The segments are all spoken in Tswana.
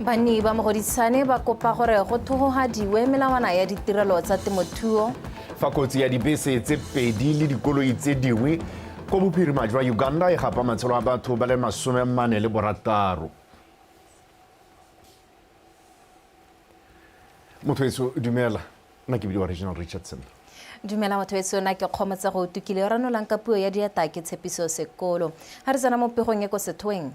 Banni ba Mogoditshane ba kopa gore go thogohadiwe melawana ya ditirelo tsa temothuo. Fa kotsi ya dibese tse pedi le dikoloi tse dingwe ko bophirima jwa Uganda e gapa matshelo a batho ba le 46. Motho etso, dumela. Nna ke bidiwa Reginald Richardson. Dumela motho etso, nna ke Kgomotsa go Tukile. Ranolang ka puo ya dieta ke Tshepiso Sekolo. Ha re tsena mo pegong e ko sethoeng.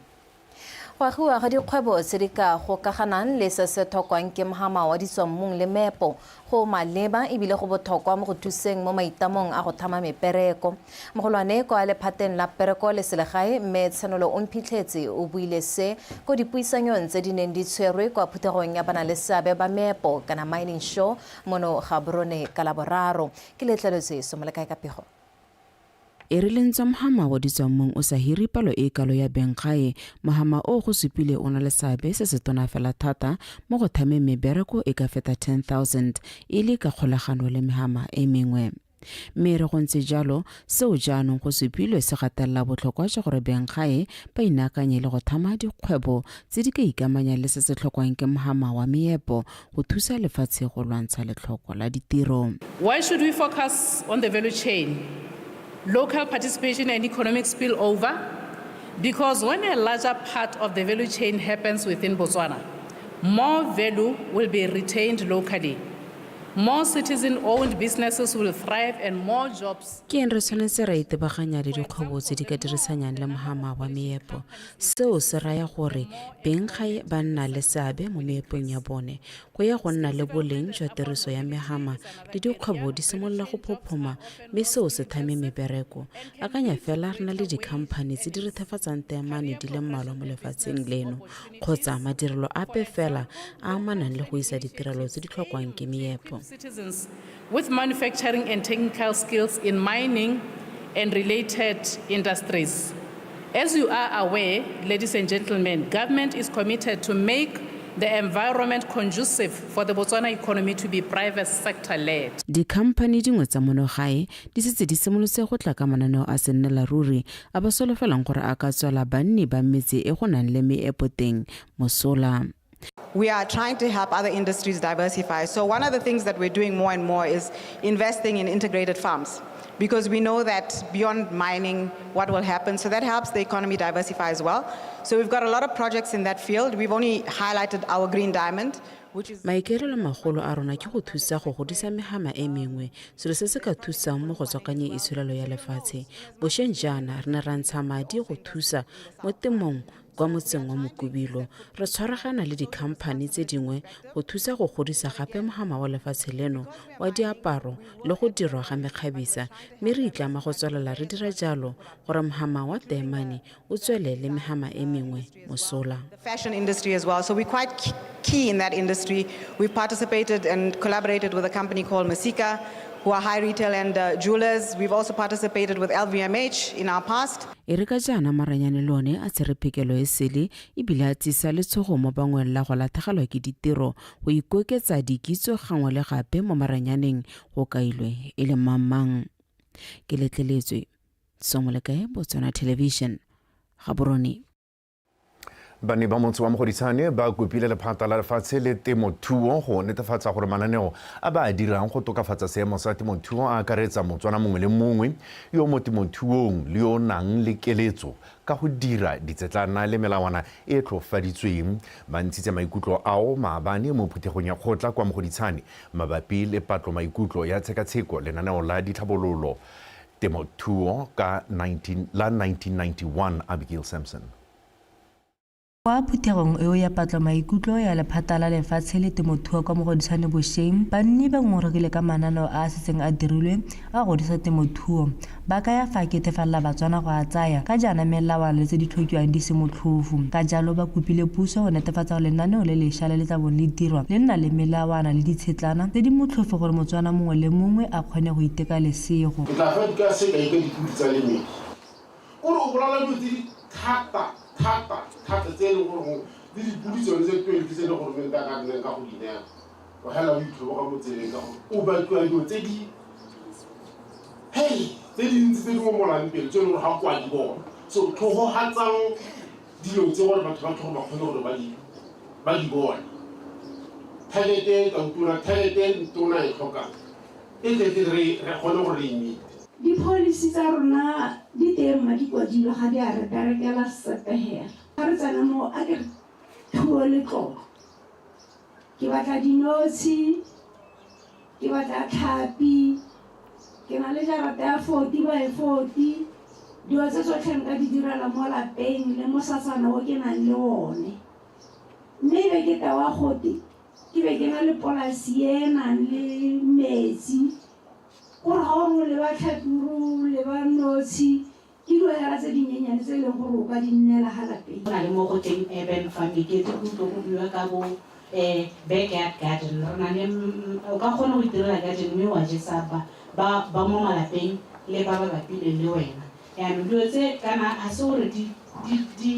Go agiwa ga dikgwebo tse di ka gokaganang le se se tlhokwang ke mhama wa ditswammung le meepo go maleba ebile go botlhokwa mo go thuseng mo maitamong a go thama mepereko. Mogolwane kwa lephateng la pereko le selegae, Mme Tshenolo Omphitlhetse o buile se ko dipuisanyong tse di neng di tshwerwe kwa phuthegong ya banaleseabe ba meepo kana mining show mono Gaborone ka Laboraro. Ke Letleletswe Somolekae ka pego. E re le ntswa mohama wa ditswammung o sa hire palo e kalo ya benggae, mohama oo go supile o na le seabe se setona fela thata mo go thameng mebereko e ka feta 10,000 e le ka kgolagano le mehama e mengwe. Mme e re go ntse jalo, seo jaanong go supilwe se gatelela botlhokwa jwa gore benggae ba inaakanye le go thama dikgwebo tse di ka ikamanyang le se se tlhokwang ke mohama wa meepo go thusa lefatshe go lwantsha letlhoko la ditiro. Why should we focus on the value chain, local participation and economic spillover? Because when a larger part of the value chain happens within Botswana, more value will be retained locally. More citizen-owned businesses will thrive and more jobs. Ke eng re tshwanetse ra itebaganya le dikgwebo tse di ka dirisanyang le mohama wa meepo? Seo se raya gore benggae ba nna le seabe mo meepong ya bone. Go ya go nna le boleng jwa tiriso ya mehama le dikgwebo di simolola go phophoma mme seo se thame mebereko. Akanya fela re na le dikhamphani tse di rethefatsang teemane di le mmalwa mo lefatsheng leno kgotsa madirelo ape fela a amanang le go isa ditirelo tse di tlhokwang ke meepo. With manufacturing and technical skills in mining and related industries. As you are aware, ladies and gentlemen, government is committed to make the environment conducive for the Botswana economy to be private sector led. Dikhamphani dingwe tsa mono gae di setse di simolotse go tla ka mananeo a sennelaruri a ba solofelang gore a ka tswela banni ba metse e go nang le meepo teng mosola. We are trying to help other industries diversify. So one of the things that we're doing more and more is investing in integrated farms, because we know that beyond mining, what will happen. So that helps the economy diversify as well. So we've got a lot of projects in that field. We've only highlighted our Green Diamond, which is Maikaelelo magolo a rona ke go thusa go godisa mehama e mengwe, selo se se ka thusang mo go tswakanyeng itsholelo ya lefatshe. Bosheng jaana re ne ra ntsha madi go thusa mo temong kwa motseng wa Mokubilo. Re tshwaragana le dikhamphani tse dingwe go thusa go godisa gape mohama wa lefatshe leno wa diaparo le go dirwa ga mekgabisa, mme re itlama go tswelela re dira jalo gore mohama wa teemane o tswele le mehama e mengwe mosola. The fashion industry as well. So we're quite key in that industry. We've participated and collaborated with a company called Masika, who are high retail and jewelers. We've also participated with LVMH in our past. E re ka jaana maranyane le one a tsere phekelo e sele e bile a tsisa letshogo mo bangweng la go latlhegelwa ke ditiro, go ikoketsa dikitso gangwe le gape mo maranyaneng go kailwe e le mangmang. Ke Letleletswe Somolekae, Botswana Television, Gaborone. Banni ba motse wa Mogoditshane ba kopile lephata la lefatshe le temothuo go netefatsa gore mananeo a ba a dirang go tokafatsa seemo sa temothuo a akaretsa Motswana mongwe le mongwe yo mo temothuong le yo o nang le keletso ka go dira ditsetlana le melawana e e tlhofaditsweng. Ba ntshitse maikutlo ao maabane mo phuthegong ya kgotla kwa Mogoditshane mabapi le patlo maikutlo ya tshekatsheko lenaneo la ditlhabololo temothuo ka 19, la 1991. Abigail Sampson. Kwa phuthegong eo ya patlo maikutlo ya lephata la lefatshe le temothuo kwa Mogoditshane bosheng, banni ba ngongoregile ka mananeo a a setseng a dirilwe a go godisa temothuo. Ba kaya fa a ketefalela Batswana go a tsaya ka jaana melawana le tse di tlhokiwang di se motlhofo. Ka jalo ba kopile puso go netefatsa gore lenaneo le lesha le le tla bong le dirwa le nna le melawana le ditshetlana tse di motlhofo gore Motswana mongwe le mongwe a kgone go iteka lesego. Ke tla fa ka sekai ka dipodi tsa lemedi. Kore o bolala dilo tse di thata thata thata tse e leng gore gongwe le dipodi tsone tse 20 tse e leng gore mente a ka nnang ka go di neela, o helela o itlhoboga mo tseleng ka gore o batliwa dilo tse di hei tse dintsi tse di ngomolang pelo tse e leng gore ga o kwa di bona. So tlhogogatsang dilo tse gore batho ba tlhogo ba kgone gore ba di. ba di bone. Target e tautona, target e tona e tlhokang e tle tle re re kgone gore re e meet. Di-policy tsa rona di teng ma di kwadilwe, ga di a re berekela sepe hela. Ga re tsena mo a ke re thuo le tlolo, ke batla dinotshi, ke batla tlhapi, ke na le jarata ya 40 by 40. Dilo tse tsotlhe nka di direla mo lapeng le mosatsana o ke nang le one. Mme e be ke tewa gote ke be ke na le polasi e e nang le metsi, gore ga o re o leba tlhapi, o re o leba notshi, ke dilo hela tse dinyenyane tse e leng gore o ka di nnela ga lapeng. Go na le mo go teng urban farming, ke etse ke utlwe go buiwa ka bo backyard garden. Re na le, o ka kgona go itirela garden mme wa jesa ba ba ba mo malapeng le ba ba bapileng le wena. Jaanong dilo tse kana ga se gore di di di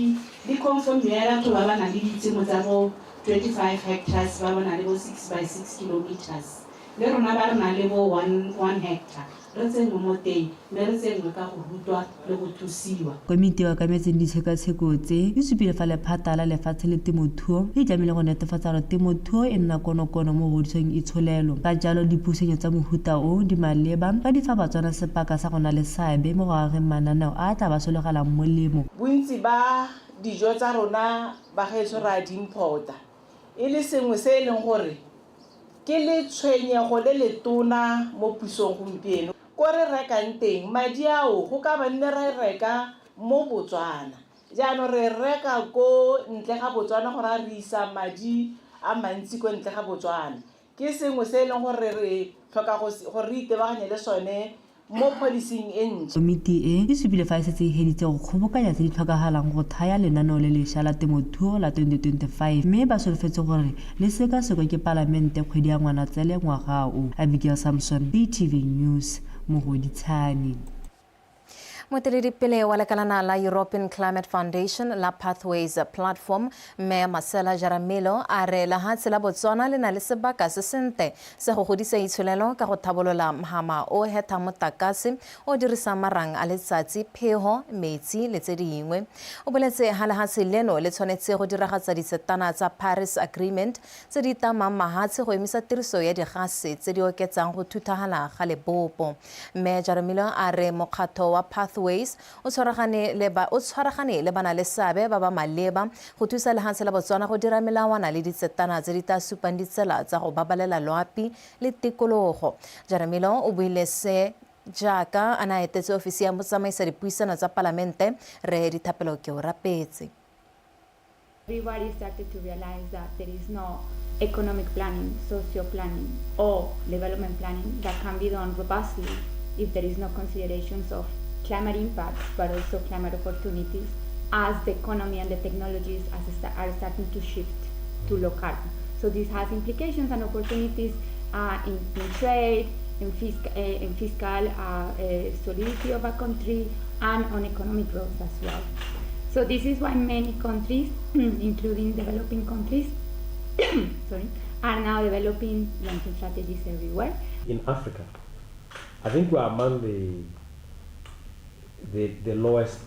di conform-iwe hela to ba ba nang le ditshimo tsa bo 25 hectares, ba ba nang le bo 6 by 6 kilometers. Le rona ba re nang le bo 1 hectare re tsenngwe mo teng, mme re tsenngwe ka go rutwa le go thusiwa. Komiti e okametseng ditshekatsheko tse, e supile fa lephata la lefatshe le temothuo le itlamile go netefatsa gore temothuo e nna konokono mo go godiseng itsholelo. Ka jalo dipuisanyo tsa mohuta o di maleba ka di fa Batswana sebaka sa go na le seabe mo go ageng mananeo a a tla ba sologelang molemo. Bontsi ba dijo tsa rona bagaetsho re a di import-a, e le sengwe se e leng gore ke letshwenyego le letona mo pusong gompieno. Ko re rekang teng, madi ao go ka ba nne ra reka mo Botswana. Jaanong re reka ko ntle ga Botswana go raya re isa madi a mantsi ko ntle ga Botswana. Ke sengwe se e leng gore re tlhoka gore re itebaganye le sone mo pholising e ntšha. Komiti e, e supile fa e setse e heditse go kgobokanya tse di tlhokagalang go thaya lenaneo le lesha la temothuo la 2025 mme ba solofetse gore le sekasekwe ke palamente kgwedi ya Ngwanatsele ngwaga o. Abigail Samson, BTV News, Mogoditshane. Moeteledipele wa lekalana la European Climate Foundation la Pathways Platform, Mme Marcela Jaramillo, a re lehatshe la Botswana le na le sebaka se sentle se go godisa itsholelo ka go thabolola mhama o hethang motlakase o dirisang marang a letsatsi, pheho, metsi le tse dingwe. O boletse ha lehatshe leno le tshwanetse go diragatsa ditsetana tsa Paris Agreement tse di tamang mahatshe go emisa tiriso ya digase tse di oketsang go thuthahala ga lebopo. Mme Jaramillo a re mokgatho wa Pathways o tshwaragane le ba o tshwaragane le bana-le-seabe ba ba maleba go thusa lehatshe la Botswana go dira melawana le ditsetana tse di tla supang ditsela tsa go babalela loapi le tikologo. Jaramillo o buile se jaaka a ne a etetse ofisi ya motsamaisa dipuisano tsa palamente, Rre Dithapelo Keorapetse. Everybody started to realize that there is no economic planning, socio planning, or development planning that can be done robustly if there is no considerations of climate impacts, but also climate opportunities as the economy and the technologies as are starting to shift to low carbon. So this has implications and opportunities in trade, in fiscal solidity of a country, and on economic growth as well. So this is why many countries, including developing countries, sorry, are now developing long-term strategies everywhere. In Africa, I think we are among the lowest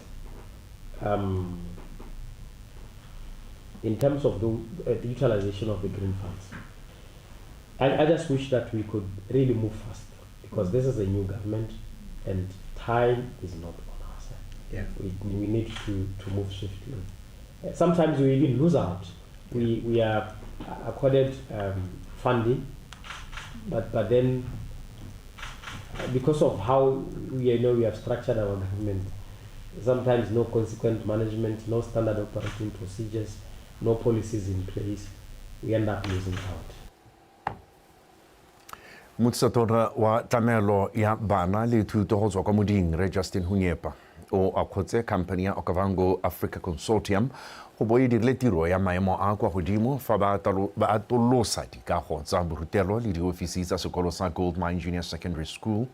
in terms of the utilization of the green funds. I just wish that we could really move fast, because this is a new government and time is not on our side. We need to move swiftly. Sometimes we even lose out. We are accorded funding, but then because of how we have structured our government, sometimes no consequent management, no standard operating procedures, no policies in place, we end up losing out. Motsatona wa tlamelo ya bana le thuto go tswa kwa moding, Re Justin Hunyepa, o akgotse company ya Okavango Africa Consortium go bo e dirile tiro ya maemo a kwa godimo fa ba atolosa dikago tsa borutelo le diofisi tsa sekolo sa Gold Mine Junior Secondary School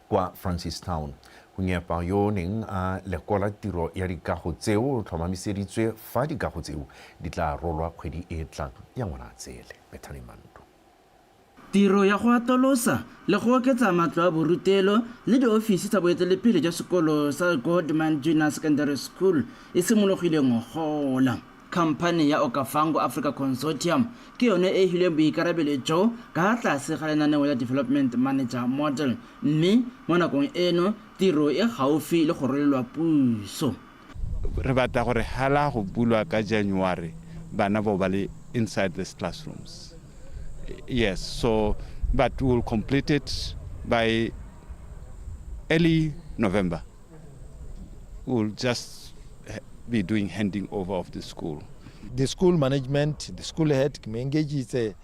kwa Francistown. Hunyepa yo o neng a lekola tiro ya dikago tseo o tlhomamiseditswe fa dikago tseo di tla rolwa kgwedi e tlang ya Ngwanatsele. Bethany Mandu. Tiro ya go atolosa le go oketsa matlo a borutelo le diofisi tsa boeteledipele jwa sekolo sa Goldman Junior Secondary School e simologile ngogola. Khamphane ya Okavango Africa Consortium ke yone e hilweng boikarabelo jo ka tlase ga lenaneo la Development Manager Model mme mo nakong eno tiro e gaufi le go rolelwa puso. Re batla gore hala go bulwa ka January bana bo ba le inside these classrooms. Yes, so but we'll complete it by early November. We'll just be doing handing over of the school. The school management, the school head, ke mo engagitse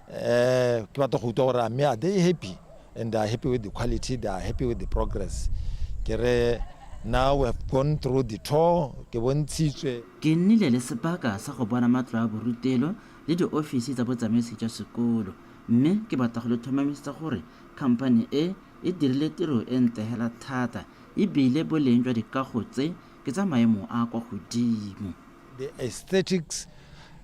ke batla go utlwa gore a mme are they happy and they are happy with the quality, they are happy with the progress. Ke re now we have gone through the tour, ke bontshitswe. Ke nnile le sebaka sa go bona matlo a borutelo le diofisi tsa botsamaisi jwa sekolo mme ke batla go le tlhomamisetsa gore khamphane e e dirile tiro e ntle hela thata e bile boleng jwa dikago tse ke tsa maemo a kwa godimo. The aesthetics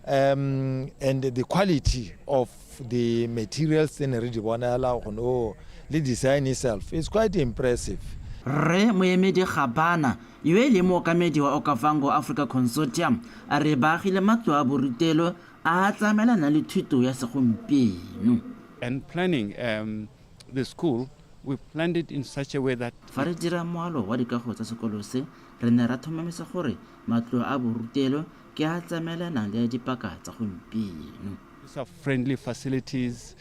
and the quality of the materials tse ne re di bonela gone o le design itself is quite impressive. Rre Moemedi Gabana, yo e leng mookamedi wa Okavango Africa Consortium, a re ba agile matlo a borutelo a a tsamaelanang le thuto ya segompieno. And planning the school, we planned it in such a way that. Fa re dira moalo wa dikago tsa sekolo se, re ne ra tlhomamisa gore matlo a borutelo ke a a tsamaelanang le a dipaka tsa gompieno. User friendly facilities,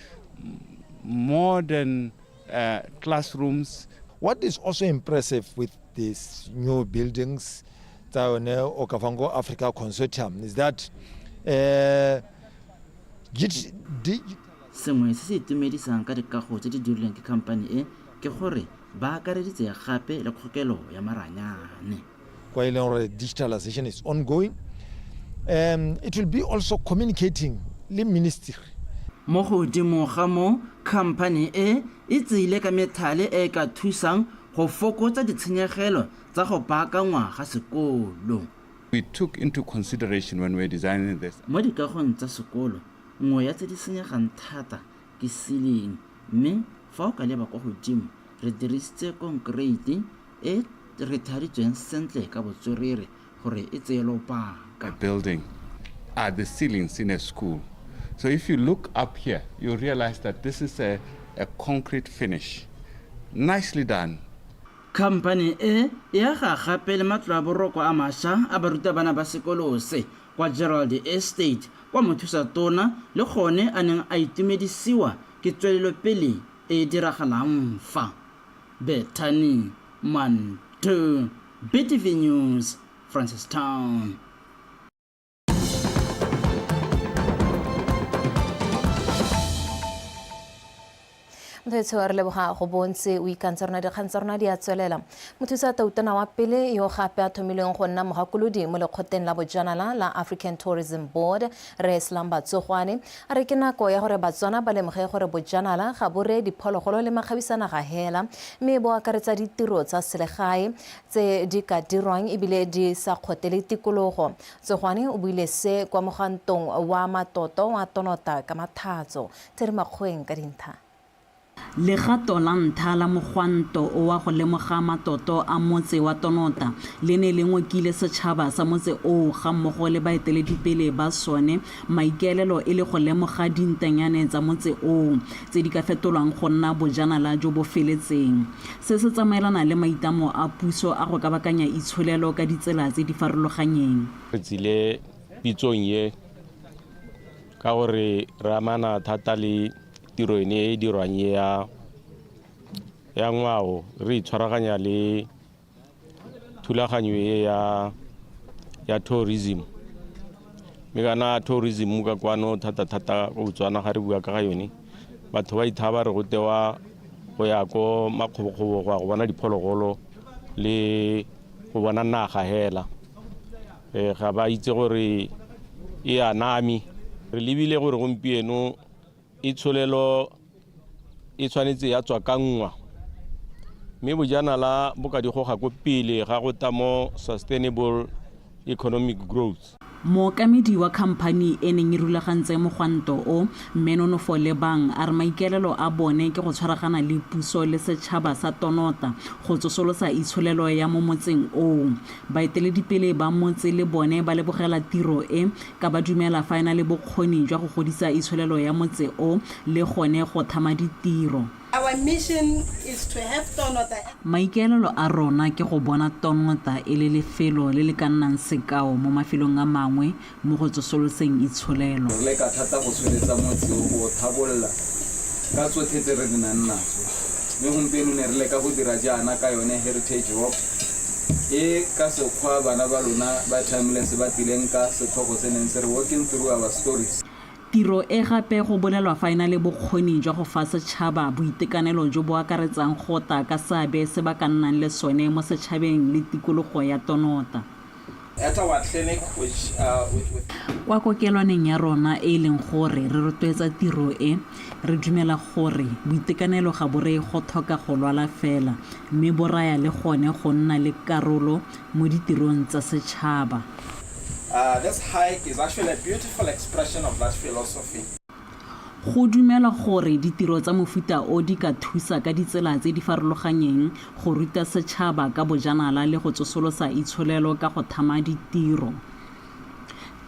modern classrooms. What is also impressive with these new buildings tsa yone Okavango Africa Consortium is that Sengwe se se itumedisang ka dikago tse di dirilweng ke khampani e ke gore ba akareditse gape le kgokelo ya maranyane. Kwa e leng gore digitalization is ongoing, it will be also communicating le ministry. Mo godimo ga moo, khampani e e tsile ka methale e e ka thusang go fokotsa ditshenyegelo tsa go baakangwa ga sekolo. We took into consideration when we were designing this. Mo dikagong tsa sekolo, nngwe ya tse di senyegang thata ke ceiling mme fa o ka leba kwa godimo re dirisitse konkereite e re thaditsweng sentle ka botswerere gore e tseye lobaka. A building are the ceilings in a school. So if you look up here, you realize that this is a, a concrete finish. Nicely done. Khamphane e e aga gape le matlo a boroko a masha a barutabana ba sekolo se kwa Gerald Estate kwa mothusatona le gone a neng a itumedisiwa ke tswelelopele e e diragalang fa. Bethany Manto, BTV News, Francistown. Motho re leboga go bontse o ikantse rona dikgang tsa rona di a tswelela. Mothusa tautona wa pele yo gape a thomilweng go nna mogakolodi mo lekgoteng la bojanala la African Tourism Board, Rre Slumber Tsogwane, a re ke nako ya gore Batswana ba lemoge gore bojanala ga bo reye diphologolo le makgabisanaga hela, mme bo akaretsa ditiro tsa selegae tse di ka dirwang ebile di sa kgotele tikologo. Tsogwane o buile se kwa mogantong wa matoto wa Tonota ka Mathatso. Terry Makgoeng ka dintha. Legato la ntlha la mogwanto o wa go lemoga matoto a motse wa Tonota le ne le ngokile setšhaba sa motse oo ga mmogo le baeteledipele ba sone, maikaelelo e le go lemoga dintanyane tsa motse oo tse di ka fetolwang go nna bojanala jo bo feletseng. Se se tsamaelana le maitlamo a puso a go kabakanya itsholelo ka ditsela tse di farologanyeng. Re tsile pitsong ye ka gore re amana thata le tiro ene e dirwang e ya ngwao, re itshwaraganya le thulaganyo e ya tourism. Mme kana tourism ka kwano thata-thata ko Botswana ga re bua ka ga yone, batho ba ithaba re go tewa go ya ko makgobokgobo go ya go bona diphologolo le go bona naga hela. Ga ba itse gore e aname. Re lebile gore gompieno itsholelo e tshwanetse ya tswa ka nngwa, mme bojanala bo ka di goga ko pele ga go ta mo sustainable economic growth. Mookamedi wa khamphani e neng e rulagantse mogwanto o, Mme Nonofo Lebang a re maikaelelo a bone ke go tshwaragana le puso le setshaba sa Tonota go tsosolosa itsholelo ya mo motseng oo. Baeteledipele ba motse le bone ba lebogela tiro e ka ba dumela fa e na le bokgoni jwa go godisa itsholelo ya motse o le gone go thama ditiro. Our mission is to have Tonota. Maikaelelo a rona ke go bona Tonota e le lefelo le le ka nnang sekao mo mafelong a mangwe mo go tsosoloseng itsholelo. Re leka thata go tsholetsa motse o, go o thabolola ka tsotlhe tse re di nang natso. Mme gompieno ne re leka go dira jaana ka yone Heritage Walk e ka sekgwa bana ba lona ba Timeless ba tlileng ka setlhogo se neng se re Walking Through Our Stories. Tiro e gape go bolelwa fa e na le bokgoni jwa go fa setšhaba boitekanelo jo bo akaretsang go ta ka seabe se ba ka nnang le sone mo setšhabeng le tikologo ya Tonota. At our clinic, which, with, with. Kwa kokelwaneng ya rona e e leng gore re rotloetsa tiro e, re dumela gore boitekanelo ga bo reye go tlhoka go lwala fela mme bo raya le gone go nna le karolo mo ditirong tsa setšhaba. This hike is actually a beautiful expression of that philosophy. Go dumelwa gore ditiro tsa mofuta o di ka thusa ka ditsela tse di farologanyeng go ruta setšhaba ka bojanala le go tsosolosa itsholelo ka go thama ditiro.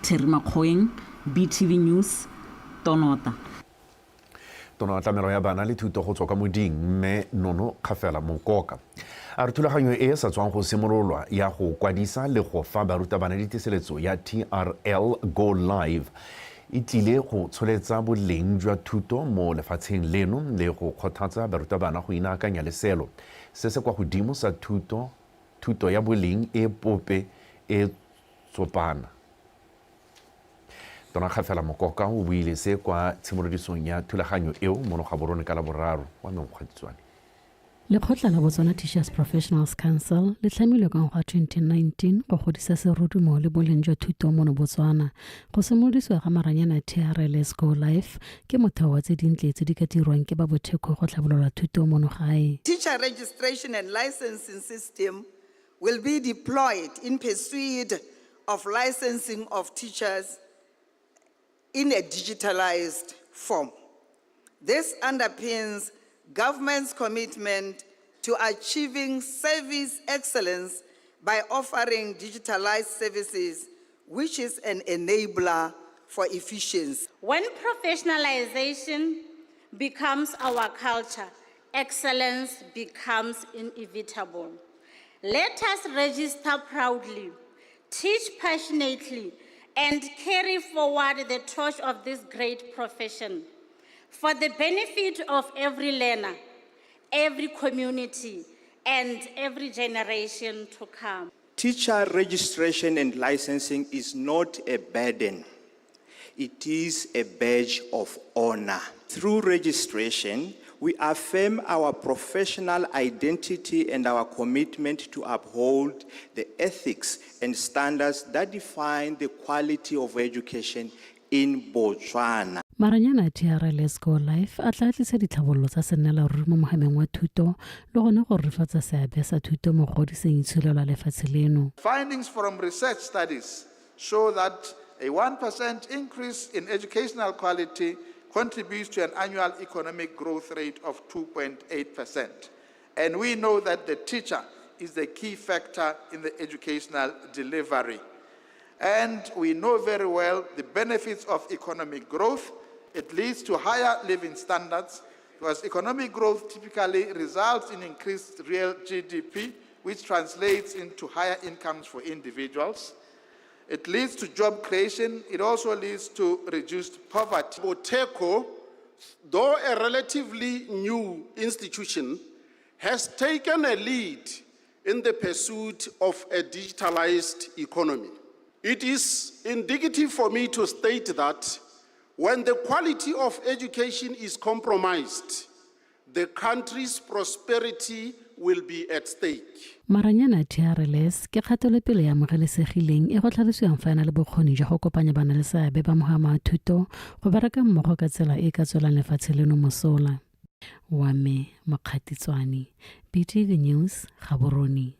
Terry Makgoeng, BTV News, Tonota. Tona wa tlamelo ya bana le thuto go tswa kwa moding mme Nono Kgafela Mokoka a re thulaganyo e e sa tswang go simololwa ya go kwadisa le go fa barutabana diteseletso ya TRL Go Live e tlile go tsholetsa boleng jwa thuto mo lefatsheng leno le go kgothatsa barutabana go inaakanya le seelo se se kwa godimo sa thuto thuto ya boleng e pope e tsopana. Tona Kgafela Mokoka o buile se kwa tshimolodisong ya thulaganyo eo mono Gaborone ka Laboraro wa Menkgwaditswane. Lekgotla la Botswana Teachers Professionals Council le tlhamilwe ka ngwaga 2019 go godisa serodumo le boleng jwa thuto mono Botswana. Go simolodisiwa ga maranyane a TRLS Go Life ke motheo wa tse dintle tse di ka dirwang ke ba bothekgo go tlhabolola thuto mono gae. Teacher registration and licensing system will be deployed in pursuit of licensing of teachers in a digitalized form. This underpins government's commitment to achieving service excellence by offering digitalized services, which is an enabler for efficiency. When professionalization becomes our culture, excellence becomes inevitable. Let us register proudly, teach passionately, and carry forward the torch of this great profession for the benefit of every learner, every community, and every generation to come. Teacher registration and licensing is not a burden. It is a badge of honor. Through registration, we affirm our professional identity and our commitment to uphold the ethics and standards that define the quality of education in Botswana. Maranyane a TRLS Go Life a tla tlisa ditlhabololo tsa sennela ruri mo mohameng wa thuto le gone go rurifatsa seabe sa thuto mo go godiseng itsholelo ya lefatshe leno. Findings from research studies show that a 1% increase in educational quality contributes to an annual economic growth rate of 2.8%. And we know that the teacher is the key factor in the educational delivery. And we know very well the benefits of economic growth. It leads to higher living standards because economic growth typically results in increased real GDP, which translates into higher incomes for individuals. It leads to job creation. It also leads to reduced poverty. Botheko, though a relatively new institution, has taken a lead in the pursuit of a digitalized economy. It is indicative for me to state that when the quality of education is compromised, the country's prosperity will be at stake. Maranyane a TRLS ke kgatelopele e amogelesegileng e go tlhalosiwang fa e na le bokgoni jwa go kopanya bana-le-seabe ba mohama wa thuto go bereka mmogo ka tsela e e ka tswelang lefatshe leno mosola. Wame Mokgatitswane, BTV News, Gaborone.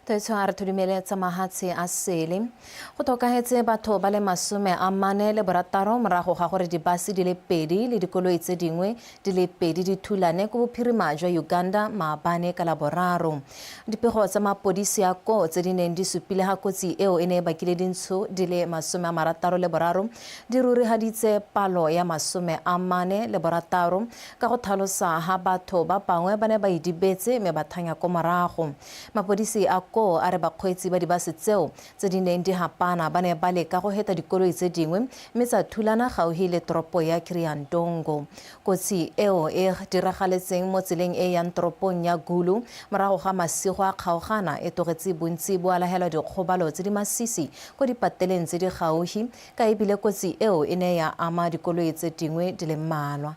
Toetsho a re thudumele tsa mahatshe a sele. Go tlhokahetse batho ba le 46 morago ga gore dibase di le pedi le dikoloi tse dingwe di le pedi di thulane ko bophirima jwa Uganda maabane ka Laboraro. Dipego tsa mapodisi a koo tse di neng di supile ga kotsi eo e ne e bakile dintsho di le 63 di rurihaditse palo ya 46 ka go tlhalosa ha batho ba bangwe ba ne ba idibetse mme ba thanya ko morago. Mapodisi a koo a re bakgweetsi ba dibase tseo tse di neng di hapana ba ne ba leka go heta dikoloi tse dingwe mme tsa thulana gaufi le toropo ya Kiryandongo. Kotsi eo e diragaletseng mo tseleng e yang toropong ya Gulu morago ga masigo a kgaogana e tlogetse bontsi bo alahelwa dikgobalo tse di masisi ko dipateleng tse di gaufi ka ebile kotsi eo e ne ya ama dikoloi tse dingwe di le mmalwa.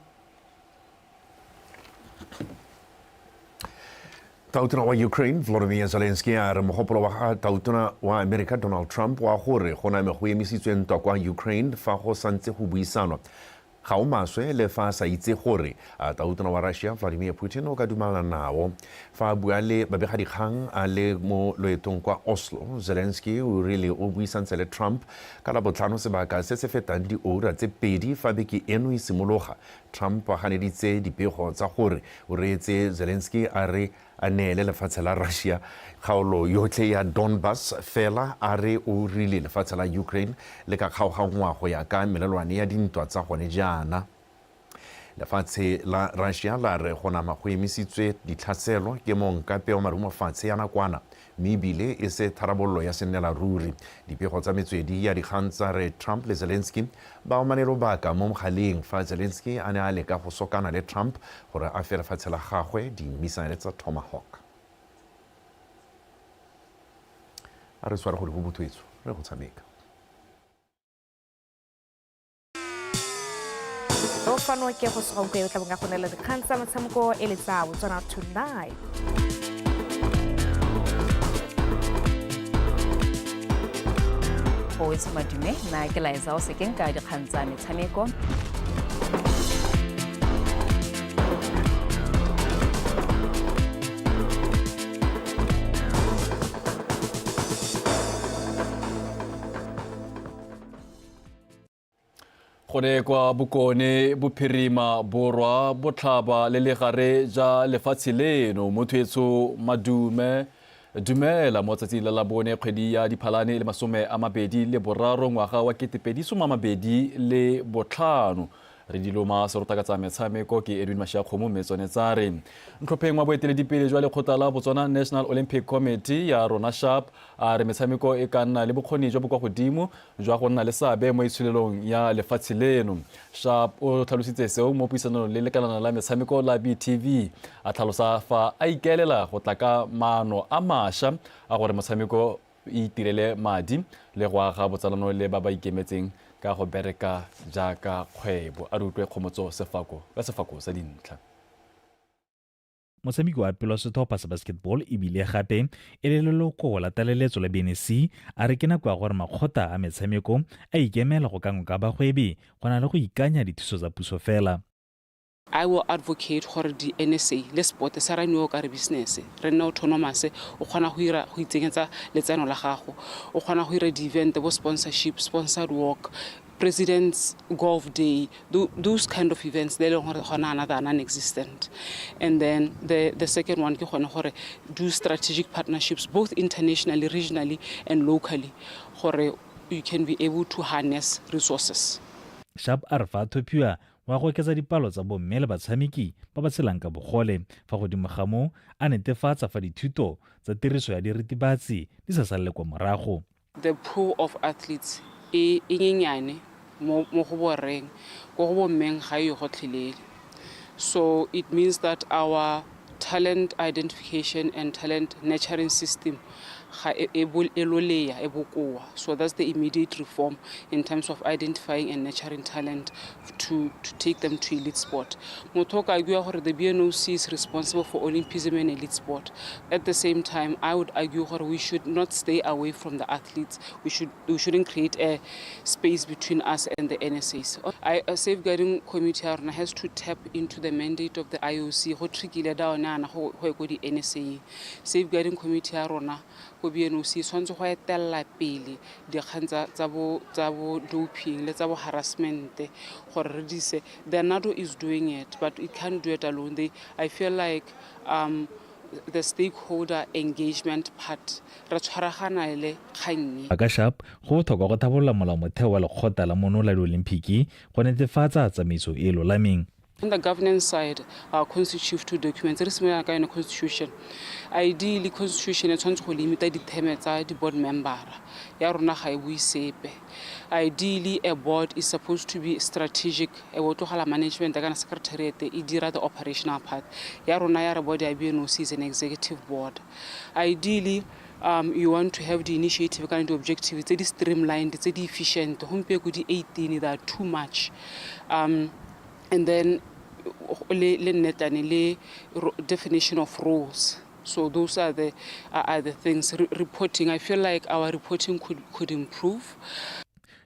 Tautona wa Ukraine Volodymyr Zelensky a re mogopolo wa ga tautona wa Amerika Donald Trump wa gore go name go emisitswe ntwa kwa Ukraine fa go santse go buisanwa ga o maswe le fa a sa itse gore a tautona wa Russia Vladimir Putin o ka dumalana nao. Fa a bua le babegadikgang a le mo loetong kwa Oslo, Zelensky o rile o buisantse le Trump ka Labotlhano sebaka se se fetang dioura tse pedi fa beke eno e simologa. Trump a ganeditse dipego tsa gore o reetse Zelensky a re a neele lefatshe la Russia kgaolo yotlhe ya Donbas, fela a re o rile lefatshe la Ukraine le ka kgaoganngwa go ya ka melelwane ya dintwa tsa gone jaana. Lefatshe la Russia la re go nama go emisitswe ditlhaselo ke monka peo marumofatshe ya nakwana mme ebile e se tharabololo ya sennela ruri. Dipego tsa metswedi ya dikgang tsa re Trump le Zelensky ba omane lobaka mo mogaleng fa Zelensky a ne a leka go sokana le Trump gore a fe lefatshe la gagwe di-missile tsa Tomahawk. A re tshware gore go botho re go tshameka. O fano ke go segonko e o tla bong a go neela dikgang tsa metshameko e le tsa Botswana Tonight. Go wetse madume, nna ke Laetsa o sekeng ka dikgang tsa metshameko. Gone kwa Bokone, Bophirima, Borwa, Botlhaba le legare ja lefatshe leno, motho etsho madume dumela mo tsatsing la Labone kgwedi ya Diphalane le 23 ngwaga wa 2025. Re diloma serota ka tsa metshameko ke Edwin Mashiakgomo mme tsone tsa re ntlhopheng wa boeteledipele jwa lekgotla la Botswana National Olympic Committee ya rona Sharp a re metshameko e ka nna le bokgoni jwa bo kwa godimo jwa go nna le seabe mo itsholelong ya lefatshe leno. Sharp o tlhalositse seo mo puisanong le lekalana la metshameko la BTV, a tlhalosa fa a ikaelela go tla ka maano a mašwa a gore motshameko e itirele madi le go aga botsalano le ba ba ikemetseng ka go bereka jaaka kgwebo. A re utlwe Kgomotso Sefako ka sefako sa dintlha. Motshameki wa pele wa setlhopha sa basketball ebile gape e le leloko la tlaleletso la BNSC a re ke nako ya gore makgotla a metshameko a ikemele go ka ngoka bagwebi go na le go ikanya dithuso tsa puso fela. I will advocate gore di NSA le sport sa raniwe o kare business, re nne autonomous, o kgona go ira go itsenyetsa letseno la gago, o kgona go ira di-event bo sponsorship, sponsored walk, President's Golf Day, those kind of events le leng gore gona ana they are non-existent. And then the second one ke gone gore do strategic partnerships both internationally, regionally and locally gore you can be able to harness resources. Sharp a re fa a thophiwa wa go oketsa dipalo tsa bomme le batshameki ba ba tshelang ka bogole, fa godimo ga moo a netefatsa fa dithuto tsa tiriso ya diritibatsi di sa salele kwa morago. The pool of athletes e e nyenyane mo mo go borreng, ko go bommeng ga e yo gotlhelele. So it means that our talent identification and talent nurturing system Ga e, e, e lolea e bokoa. So that's the immediate reform in terms of identifying and nurturing talent to, to take them to elite sport. Motho o ka argue gore the BNOC is responsible for Olympism and elite sport. At the same time, I would argue gore we should not stay away from the athletes. We, should, we shouldn't create a space between us and the NSAs. I, a safeguarding committee ya rona has to tap into the mandate of the IOC go trickle down yana go go di NSA. Safeguarding committee ya rona ko BNOC e tshwanetse go etelela pele dikgang tsa bo tsa bo doping le tsa bo harassment gore re dise. The NADO is doing it, but it can't do it alone. They, I feel like the stakeholder engagement part re tshwaragana le kgang e. Ka Sharp, go botlhokwa go thabolola molaomotheo wa Lekgotla la mono la Diolimpiki go netefatsa tsamaiso e e lolameng. On the governance side, our constitutive two documents, re simolola ka yone constitution. Ideally, constitution e tshwanetse go limita ditheme tsa di-board member. Ya rona ga e bue sepe. Ideally, a board is supposed to be strategic. E bo tlogela management kana secretariat e dira the operational part. Ya rona ya re board ya BNOC is an executive board. Ideally, you want to have the initiative kana di-objective tse di streamlined, tse di efficient. Gompieko di 18, they are too much. And then le le nnetane le definition of roles. So those are the are the things. Reporting, I feel like our reporting could improve.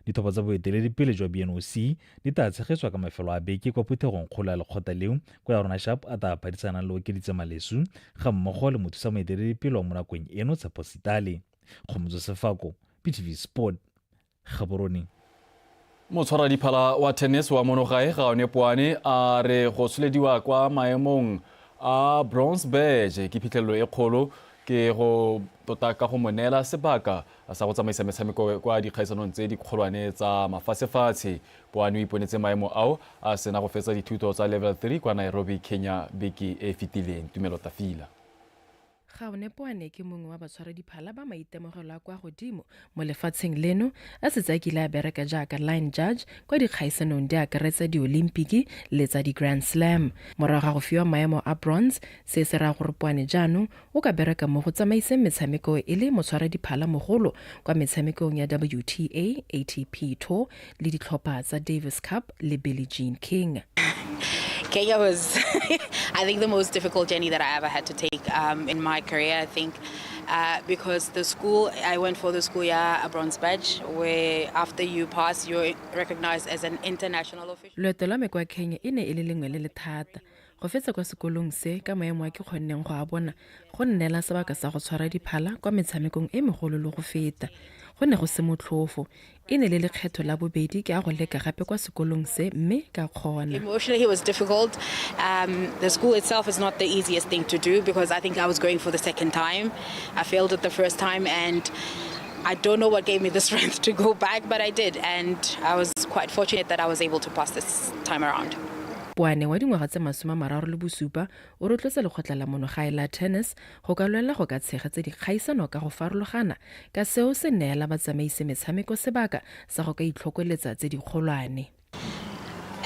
Ditlhopho tsa boeteledipele jwa BNOC di tla tshegetswa ka mafelo a beke kwa phuthegong kgolo ya lekgotla leo kwa ya rona Sharp a tla phadisanang le Okeditse Malesu ga mmogo le mothusa moeteledipele wa mo nakong eno Tshepo Sitale. Kgomotso Sefako, BTV Sport, Gaborone. Motshwaradiphala wa tennis wa monogae Gaone Poane a re go tsholediwa kwa maemong a bronze badge ke phitlhelelo e kgolo ke go tota ka go mo neela sebaka sa go tsamaisa metshameko kwa dikgaisanong tse dikgolwane tsa mafatshefatshe. Poane o iponetse maemo ao a sena go fetsa dithuto tsa level 3 kwa Nairobi, Kenya beke e fetileng. Tumelo Tafila. Gaone Poane ke mongwe wa batshwaradiphala ba maitemogelo a kwa godimo mo lefatsheng leno, a setse a kile a bereka jaaka line judge kwa dikgaisanong di akaretsa diolimpiki le tsa di-Grand Slam. Morago ga go fiwa maemo a bronze, se se raya gore Poane jaanong o ka bereka mo go tsamaiseng metshameko e le motshwaradiphala mogolo kwa metshamekong ya WTA, ATP Tour le ditlhopha tsa Davis Cup le Billie Jean King. Kenya was, I think, the most difficult journey that I ever had to take in my career. I think because the school I went for the school, yeah, a bronze badge, where after you pass, you're recognized as an international official. Loeto lwa me kwa Kenya e ne e le lengwe le le thata. Go fetsa kwa sekolong se ka maemo a ke kgonneng go a bona go nneela sebaka sa go tshwara diphala kwa metshamekong e megolo le go feta. Go ne go se motlhofo. E ne le lekgetho la bobedi ke a go leka gape kwa sekolong se mme ka kgona. Emotionally, it was difficult. The school itself is not the easiest thing to do because I think I was going for the second time. I failed it the first time and I don't know what gave me the strength to go back, but I did. And I was quite fortunate that I was able to pass this time around. Poane wa dingwaga tse 37 o rotloetsa lekgotla la monogae la tennis go ka lwela go ka tshegetsa dikgaisano ka go farologana ka seo se neela batsamaisi metshameko sebaka sa go ka itlhokoletsa tse dikgolwane.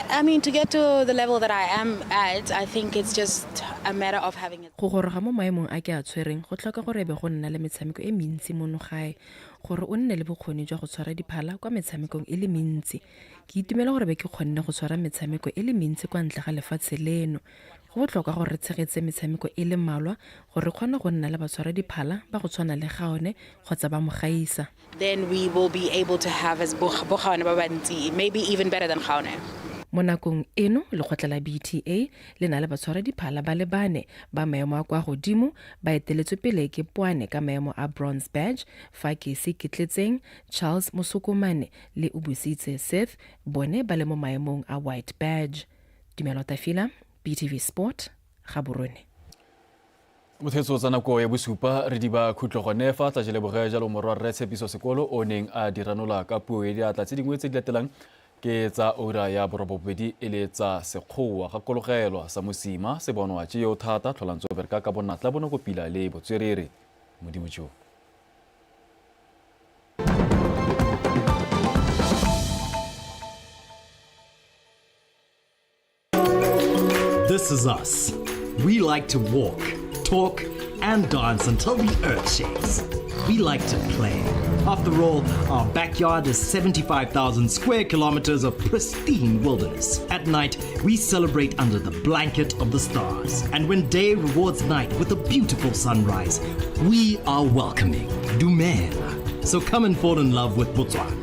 I mean, to get to the level that I am at, I think it's just a matter of having it. Go goroga mo maemong a ke a tshwereng go tlhoka gore be go nna le metshameko e mentsi mono gae gore o nne le bokgoni jwa go tshwara diphala kwa metshamekong e le mentsi. Ke itumela gore be ke kgonne go tshwara metshameko e le mentsi kwa ntle ga lefatshe leno. Go botlhokwa gore re tshegetse metshameko e le mmalwa gore re kgone go nna le batshwara diphala ba go tshwana le Gaone kgotsa ba mo gaisa. Then we will be able to have as bo Gaone ba bantsi, maybe even better than Gaone. Mo nakong eno, lekgotla la BTA le na le batshwara diphala ba le bane ba maemo a kwa godimo ba eteletswe pele ke Poane ka maemo a bronze badge, fa Kesi Ketletseng, Charles Mosokomane le Obusitse Seth bone ba le mo maemong a white badge. Tumelo Tafila, BTV Sport, Gaborone. Mothetso tsa nako ya bosupa re diba khutlo gone fa tla leboge jalo morwa rre Tshepiso Sekolo o neng a di ranola ka puo e diatla. Tse dingwe tse di latelang ke tsa ura ya borobobedi e le tsa Sekgowa. Gakologelwa sa mosima se bonwa tše yo thata tlholantso bereka ka bonatla bonako pila le botswerere. Modimo jo. This is us. We like to walk, talk, and dance until the earth shakes. We like to play. After all, our backyard is 75,000 square kilometers of pristine wilderness. At night, we celebrate under the blanket of the stars. And when day rewards night with a beautiful sunrise, we are welcoming. Dumela. So come and fall in love with Botswana.